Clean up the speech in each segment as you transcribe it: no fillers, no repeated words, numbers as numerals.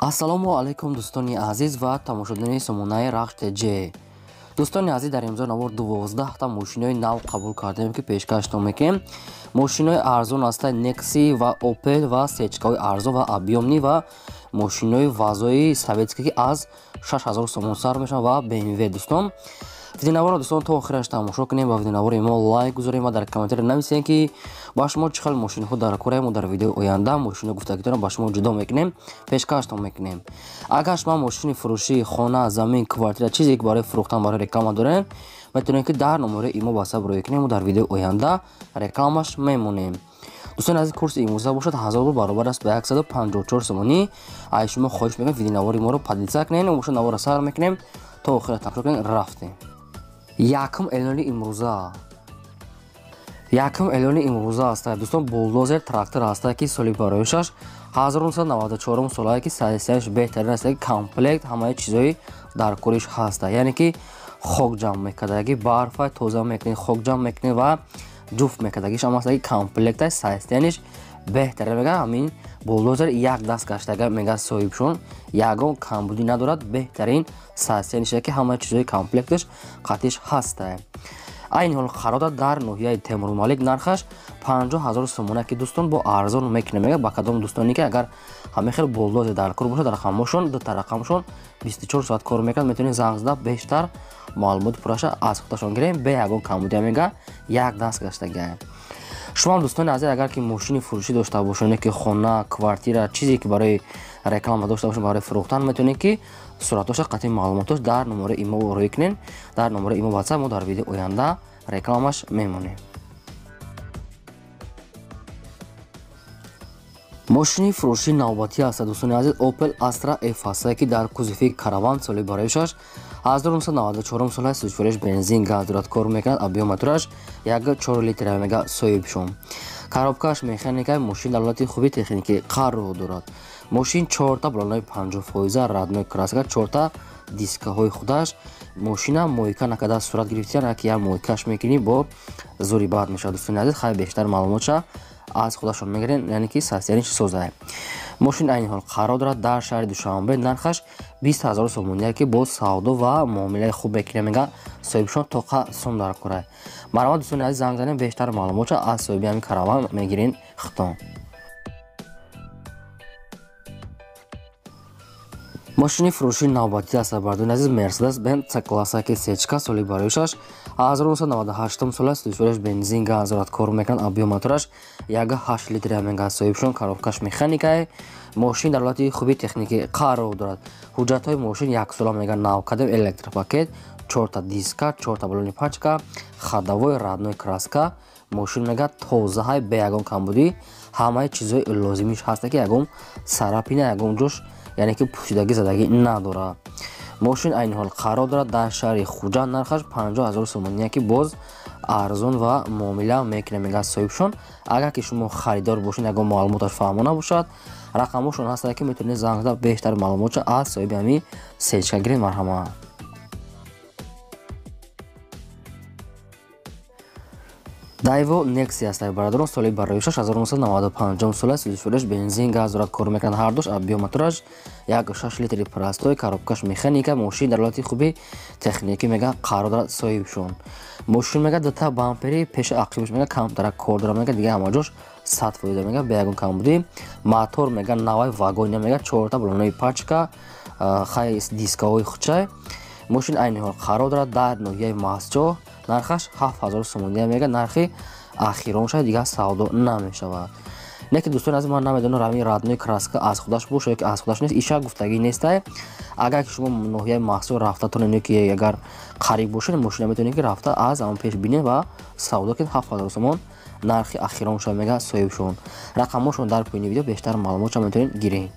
Ассалому алайкум дӯстони азиз ва тамошобинони сомонаи Рахш ТЖ. Дӯстони азиз, дар имзо навор 12 та мошинои нав қабул кардем, ки пешкаштон мекунем. Мошинои арзон ҳастанд Nexi ва Opel ва сечкаҳои арзон ва объёмни ва мошинои вазои советский, ки аз 6000 сомон сар мешаванд ва BMW. Дӯстон, видеонаворро дӯстон то охираш тамошо кунем ва видеонавори мо лайк гузорем ва дар комментария нависем, ки ба шумо чӣ хел мошинҳо дар кораем. Мо дар видеои оянда мошино гуфтагитонро ба шумо ҷудо мекунем, пешкаштон мекунем. Агар шумо мошини фурӯшӣ, хона, замин, квартира, чизе ки барои фурӯхтан, барои реклама дорем, метавонем, ки дар номерои имо WhatsApp рӯй кунем, мо дар видеои оянда рекламаш мемонем. Дӯстони азиз, курси имрӯза бошад 1000 рубл баробар аст ба 154 сомонӣ. Ай шумо хоҳиш мекунем, видеонавори моро поделиться кунем, бошад наворро сар мекунем, то охира тамошо кунем. Рафтем. Якум эълони имрӯза. Якум эълони имрӯза аст, дӯстон, булдозер трактор аст, ки соли бароишаш 1994 солае, ки саисияш беҳтарин аст, ки комплект ҳамаи чизҳои дар кориш ҳаста, яъне ки хок ҷамъ мекардаги, барфа тоза мекунӣ, хок ҷамъ мекунӣ ва ҷуфт мекардагиш ҳам аст, ки комплекта саисияниш беҳтарин. Мега, ҳамин булдозер як даст гаштага, мега, соҳибшон ягон камбудӣ надорад, беҳтарин саисиянише, ки ҳамаи чизҳои комплекташ қатиш ҳаста. Айни ҳол қарор дорад дар ноҳияи Темурмалик, нархаш 50 000 сомона, ки дӯстон бо арзон мекунем. Мега, ба кадом дӯстоне ки агар ҳамин хел булдозер дар кор бошад, рақамошон, дута рақамшон 24 соат кор мекунад, метавонед занг зада бештар маълумоти пурраша аз худашон гирем, бе ягон камбудия, мега, як даст гаштага. Шумо дӯстони азиз, агар ки мошини фурӯшӣ дошта бошед, ки хона, квартира, чизе ки барои реклама дошта бошед, барои фурӯхтан, метавонед, ки суратоша қатъи маълумотош дар номерои имо рӯй кунед, дар номерои имо WhatsApp, мо дар видеои оянда рекламаш мемонем. Мошини фурӯшии навбатӣ аст, дӯстони азиз, Opel Astra F аст, ки дар кузови караван, соли бароишаш 1994 сола, сӯзишвориш бензин, газ дорад, кор мекунад, объём мотораш 1,4 литр, мега соҳибшон. Коробкаш механика, мошин дар ҳолати хуби техникӣ қарор дорад. Мошин чорта балонои 50%, родной краска, чорта дискаҳои худаш. Мошина мойка накарда сурат гирифтиян, ки як мойкаш мекунӣ, бо зури бад мешавад. Дӯстони азиз, хай бештар маълумотша аз худашон мегирен, яъне ки сасияниш созае. Мошин айни ҳол қарор дорад дар шаҳри Душанбе, нархаш 20 000 сомоние, ки бо савдо ва муомилаи хуб мекунем, мега соҳибшон, тоқа сом дар кора. Марҳамат, дӯстони азиз, занг занем, бештар маълумотша аз соҳиби ҳамин караван мегирен хитон. Мошини фурӯшии навбатӣ аст, бардони азиз, Мерседес Бенз С класса, ки сечка, соли бароишаш 1998 сола, сӯзишвориш бензин, газ дорад, кор мекунад, объём мотораш 1,8 литр, мега соҳибшон, коробкаш механикае. Мошин дар ҳолати хуби техникӣ қарор дорад. Ҳуҷҷатҳои мошин яксола, мега, нав кардем, электропакет, чорта диска, чорта балони пачка, ходовой, родной краска. Мошин, мега, тозаҳай, бе ягон камбудӣ, ҳамаи чизҳои лозимиш ҳаста, ки ягон царапина, ягон ҷош, яъне ки пӯшидагӣ, задагӣ надорад. Мошин айни ҳол қарор дорад дар шаҳри Хуҷанд, нархаш 50 000 сомоние, ки боз арзон ва муомила мекунем, мега соҳибшон. Агар ки шумо харидор бошед, ягон маълумоташ фаҳмо набошад, рақамошон ҳастад, ки метавонед занг зада бештар маълумотша аз соҳиби ҳамин сечка гиред. Марҳамат. Дайво Nexi аст, бародарон, соли бароишаш 1995 сола, сӯзишвориш бензин, газ дорад, кор мекунад ҳардуш, объём мотораш 1,6 литри простой, коробкаш механика. Мошин дар ҳолати хуби техникӣ, мега, қарор дорад соҳибшон. Мошин, мега, дута бампери пеши ақибаш, мега, камтарак кор дорад, мега, дига ҳама ҷош 100%, мега, бе ягон камбудӣ. Мотор, мега, навай вагоня, мега, чорта балонои пачка, хай дискаҳои хучай. Мошин айни ҳол қарор дорад дар ноҳияи Мастчоҳ, нархаш 7000 сомония, мега, нархи ахиронша, дигар савдо намешавад. Не ки, дӯстони азиз, ман намедонам, ҳамин родной краска аз худаш боша ё ки аз худаш нест, иша гуфтагӣ нестай. Агар ки шумо ноҳияи Махсус рафта тонед, ки агар қариб бошед, мошина метавонед, ки рафта аз ҳамон пеш бинед ва савдо кунед. 7000 сомон нархи ахиронша, мега соҳибшон. Рақамҳошон дар поёни видео, бештар маълумотша метавонед гиред.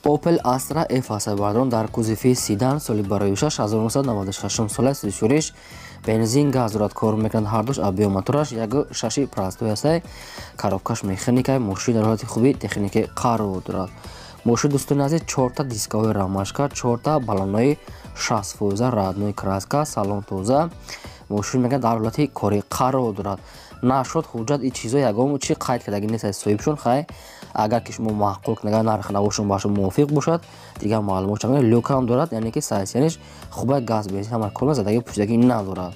Opel Astra F аст, бародарон, дар кузови седан, соли бароишаш 1996 сола, сӯзишвориш бензин, газ дорад, кор мекунад ҳардуш, объём мотораш 1,6 простой аст, коробкаш механика. Мошин дар ҳолати хуби техникӣ қарор дорад. Мошин, дӯстони азиз, чорта дискаҳои рамашка, чорта балонои 60%, родной краска, салон тоза. Мошин, мега, дар ҳолати корӣ қарор дорад. Нашуд ҳуҷҷат и чизо ягон чи қайд кардаги нест аз соҳибшон. Хай агар ки шумо маъқул кунед, нарх навошон ба шумо мувофиқ бошад, дигар маълумот чам. Люк ҳам дорад, яъне ки сайсияниш хуба, газ, бензин ҳама кор задаги пӯшидаги надорад.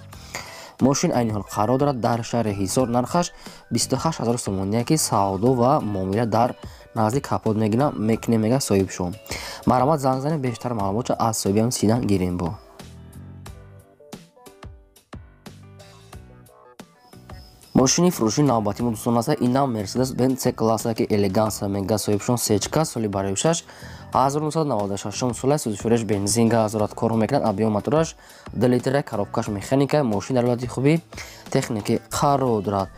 Мошин айни ҳол қарор дорад дар шаҳри Ҳисор, нархаш 28 000 сомоние, ки савдо ва муомила дар назди капот мекунем, мега соҳибшон. Марҳамат, занг занед, бештар маълумотро аз соҳибиам сидан гирем. Бо мошини фурӯшии навбатӣ мо, дӯстон, аста инам Мерседес Бенз С класса, ки элеганса, мега соҳибшон. Сечка, соли барои 6 1996 сола, сӯзишвориш бензин, газ дорад, кор мекунад. Объём мотораш 2 литра, коробкаш механика. Мошин дар ҳолати хуби техникӣ қарор дорад.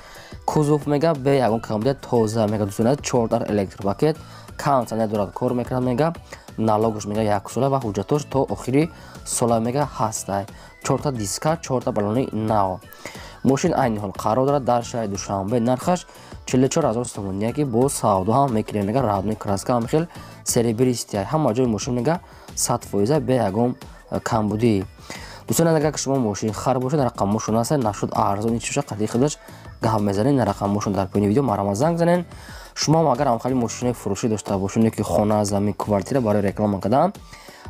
Кузов мега бе ягон камбудия тоза, мега дӯстон. Чордар электропакет, кондитсионер дорад, кор мекунад, мега. Налогаш мега як сола ва ҳуҷҷатош то охири сола мега ҳастай. Чорта диска, чорта балони нав. Мошин айни ҳол қарор дорад дар шаҳри Душанбе, нархаш 44 000 сомоние, ки бо савдо ҳам мекунем, мега. Родной краска, ҳам хел серебристый, ҳама ҷои мошин мега 100%, бе ягон камбудӣ. Дӯстон, агар ки шумо мошин хар бошед, рақамошон аст. Нашуд арзон чиша қатъи худаш гап мезанед, рақамошон дар поёни видео, марҳамат, занг занед. Шумо ҳам агар ҳамхали мошинои фурӯшӣ дошта бошед, ки хона, замин, квартира барои реклама кардан,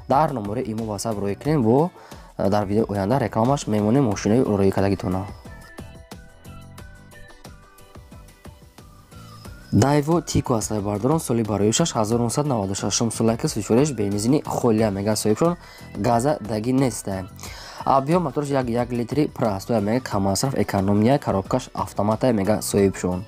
дар номери имо, ватсап роҳӣ кунед, бо дар видеои оянда рекламаш мемонем мошинои роҳӣ кардагитона. Дайво Тико аст, бардорон, соли барои 6 1996 сола, ки сӯзишвориш бензини холия, мега соҳибшон, газа даги неста. Объём мотораш 1,1 литри простой, мега, каммасраф, экономия, коробкаш автомата, мега соҳибшон.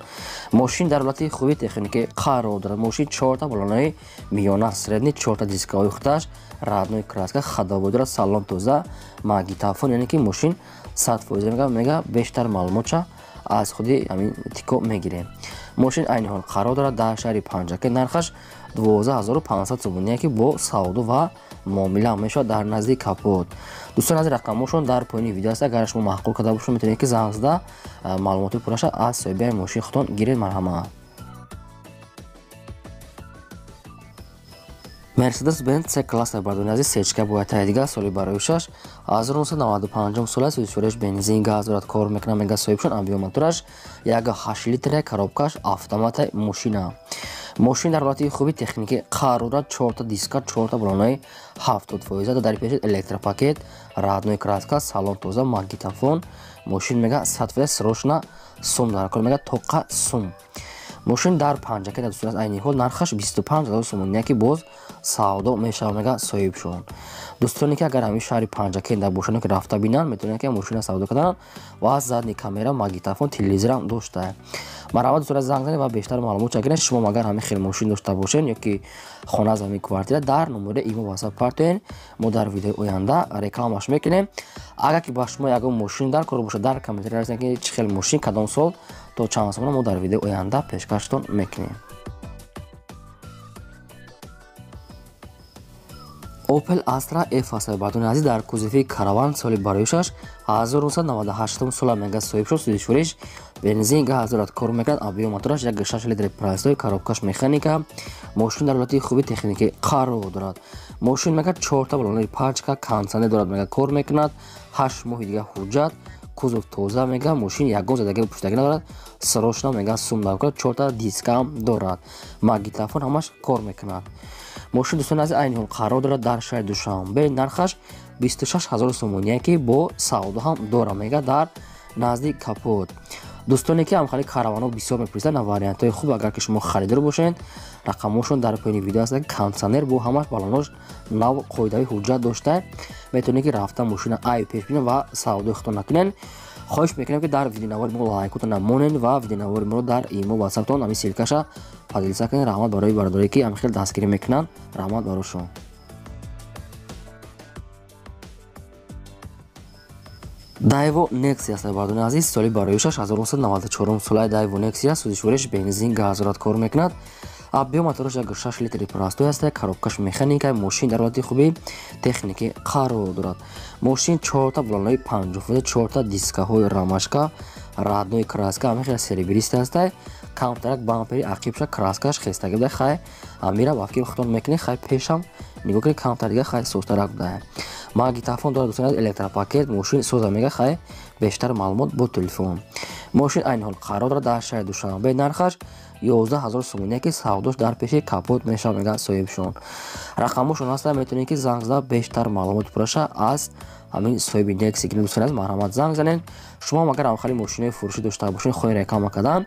Мошин дар ҳолати хуби техникӣ қарор дорад. Мошин чорта балонаи миёна средний, чорта дискаҳои худаш родной краска, ходовой дорад, салон тоза, магнитофон, яъне ки мошин 100%, мега. Бештар маълумотша аз худи ҳамин Тико мегирем. Мошин айни ҳол қарор дорад дар шаҳри Панҷакент, нархаш 12 500 сомоние, ки бо савдо ва муомила мешавад дар назди капот. Дӯстон аз рақамошон дар поёни видео аст. Агар шумо маъқул карда бошед, метавонед ки занг зада маълумоти пурраша аз соҳибияи мошини худтон гиред. Марҳамат. Мерседес Бенз С класса, бардони азиз, сечка бояд таи дигар, соли барои 6 1995 сола, сӯзишвориш бензин, газ дорад, кор мекунад, мега соҳибшон. Объём мотораш 1,8 литра, коробкаш автомата мошина. Мошин дар ҳолати хуби техникӣ қарор дорад. Чорта диска, чорта балонаи 70%, дар пеши электропакет, родной краска, салон тоза, магнитофон. Мошин мега 100%, срочно сум дар кор, мега тоқа сум. Мошин дар Панҷакент, дӯстон, айни ҳол нархаш 25 000 сомоние, ки боз савдо мешавад, мега соҳибшон. Дӯстоне ки агар ҳамин шаҳри Панҷакент дар бошанд, ки рафта бинанд, метавонанд ки мошина савдо кардан ва задний камера, магнитофон, телевизорам дошта. Марҳамат, дӯстон, занг занед ва бештар маълумот гиред. Шумо агар ҳамин хел мошин дошта бошед ё ки хона, замин, квартира, дар номери имо, ватсап партоен, мо дар видеои оянда рекламаш мекунем. Агар ки ба шумо ягон мошин дар кор бошад, дар комментария нависед, ки чӣ хел мошин, кадом сол, то чанд сомона, мо дар видеои оянда пешкаштон мекунем. Opel Astra F аст, бардони азиз, дар кузови караван, соли барои 6 1998 сола, мега соҳиб шуд. Сӯзишвориш бензин, газ дорад, кор мекунад. Объём мотораш 1,6 литри простой, коробкаш механика. Мошин дар ҳолати хуби техникӣ қарор дорад. Мошин мега чорта балонаи пачка, кондитсионер дорад, мега, кор мекунад. 8 моҳи дига ҳуҷҷат, кузов тоза, мега. Мошин ягон задаги пуштагӣ надорад. Срочно мега сум дакор, чорта дискаам дорад, магнитофон, ҳамаш кор мекунад. Мошин, дӯстони азиз, айни ҳол қарор дорад дар шаҳри Душанбе, нархаш 26 000 сомоние, ки бо савдо ҳам дора, мега, дар назди капот. Дӯстоне ки ҳамхали караванҳо бисёр мепурсанд, на вариантҳои хуб, агар ки шумо харидор бошед, рақамҳошон дар поёни видео аст. Кондитсионер бо ҳамаш балонош нав, қоидави ҳуҷҷат дошта, метавонед ки рафта мошина ай пеш бинед ва савдои худтон накунед. Хоҳиш мекунем, ки дар видеонавори мо лайкотон намонед ва видеонавори моро дар имо, ватсаптон ҳамин ссылкаша поделиться кунед. Раҳмат барои бародаре ки ҳамин хел дастгирӣ мекунанд, раҳмат барошон. Дайво Нексия аст, бардони азиз, соли барои 6 1994 солаи. Дайво Нексия, сӯзишвориш бензин, газ дорад, кор мекунад. Объём мотораш 1,6 литри простой аст, коробкаш механика. Мошин дар ҳолати хуби техникӣ қарор дорад. Мошин чорта балонаи 50%, чорта дискаҳои рамашка, родной краска, ҳамин хел серебристый аст. Камтарак бампери ақибша краскаш хестагӣ буда, хай амира ба фикри худтон мекунед. Хай пешам нигоҳ кунед, камтар дига хай состарак буда. Магнитофон дорад дӯстони азиз, электропакет, мошин соза мега, хай бештар маълумот бо телефон. Мошин айни ҳол қарор дорад дар шаҳри Душанбе, нархаш 11 000 сомония, ки савдош дар пеши капот мешавад, мега соҳибшон. Рақамошон ҳаста, метавонед ки занг зада бештар маълумоти пурраша аз ҳамин соҳиби Некси гиред. Дӯстони азиз, марҳамат занг занед. Шумо ҳам агар ҳамхели мошинои фурӯшӣ дошта бошед, хоҳед реклама кардан,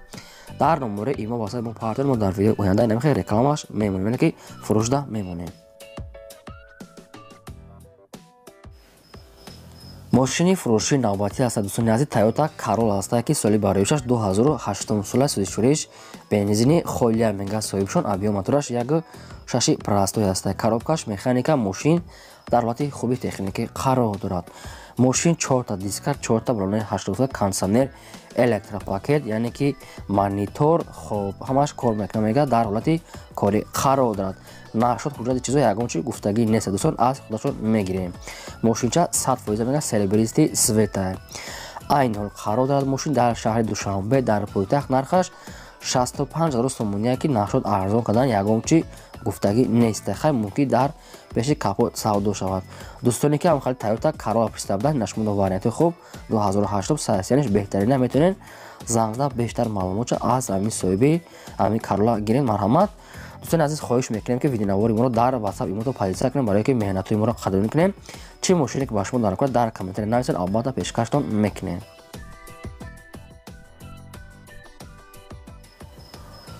дар номери имо васат мо партор, мо дар видеои оянда инамихел рекламаш мемонем, яъне ки фурӯшда мемонем. Мошини фурӯшии навбатӣ ҳаста дӯстони азиз, Toyota Corolla ҳаста, ки соли бароишаш 2008 сола, сӯзишвориш бензини холия мега соҳибшон, объём мотораш 1.6 простой ҳаста, коробкаш механика, мошин дар ҳолати хуби техникӣ қарор дорад. Мошин 4та диска, 4та балонаи 80, кондиционер, электропакет, яъне ки монитор, хоб ҳамаш кор мекунад, мега дар ҳолати корӣ қарор дорад. Нашуд ҳуҷҷати чизо ягон чи гуфтагӣ нест дӯстон, аз худашон мегирем. Мошинча 100% мега серебристый цвета. Айни ҳол қарор дорад мошин дар шаҳри Душанбе, дар пойтахт, нархаш 65 000 сомония, ки нашуд арзон кардан ягон чи гуфтагӣ нест. Хай мумкин дар пеши капот савдо шавад. Дӯстоне ки ҳамхели Toyota Corolla пурсида буданд, нашмуда варианти хуб 2008 саясияниш беҳтарина, метавонед занг зада бештар маълумотша аз ҳамин соҳиби ҳамин Corolla гиред, марҳамат. Дӯстони азиз, хоҳиш мекунем ки видеонавори моро дар WhatsApp имото поделиться кунем, барое ки меҳнатҳои моро қадрдонӣ кунем. Чӣ мошине ки ба шумо дар кор, дар комментария нависед, албатта пешкаштон мекунем.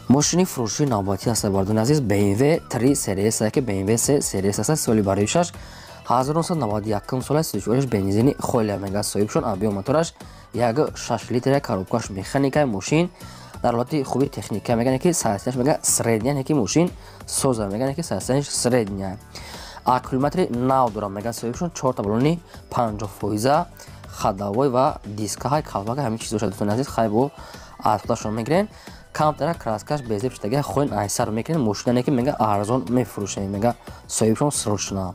Мошини фурӯшии навбатӣ ҳаста бардони азиз, BMW 3 Series, ки BMW 3 Series аст, соли бароишаш 1991 сола, сӯзишвориш бензини холия мега соҳибшон, объём мотораш 1.6 литр, коробкаш механика, мошин дар ҳолати хуби техника, мегӯянд ки состоянияш мега средняя, яъне ки мошин соза, мегӯянд ки состоянияш средняя. Аккумулятори нав дорад, мега соҳибшон, 4та балони 50%, ходовой ва дискаҳои калпака, ҳамин чизоша дӯстони азиз, хай бо аз худашон мегирем. Камтара краскаш безеб шудага, хоин айсар мекунем, мошинане ки мега арзон мефурӯшем, мега соҳибшон срочно.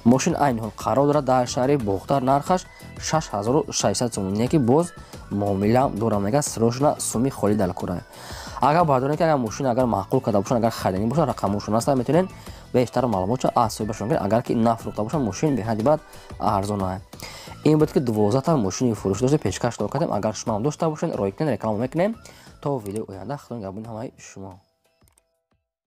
Мошин айни ҳол қарор дорад дар шаҳри Бохтар, нархаш 6600 сомония, ки боз муомилаам дорам, мега срочно суми холӣ дар кора. Агар бардорем ки агар мошин агар маъқул карда бошанд, агар хариданӣ бошад, рақамошон ҳаста, метавонед бештар маълумотшо аз соҳибашон гиред. Агар ки нафурӯхта бошанд, мошин беҳади бад арзон аст. Ин буд ки 12 та мошини фурӯшӣ дошта пешкаш кардем. Агар шумо ҳам дошта бошед, рой кунед, реклама мекунем. То видеои оянда, худо нигаҳбони ҳамаи шумо.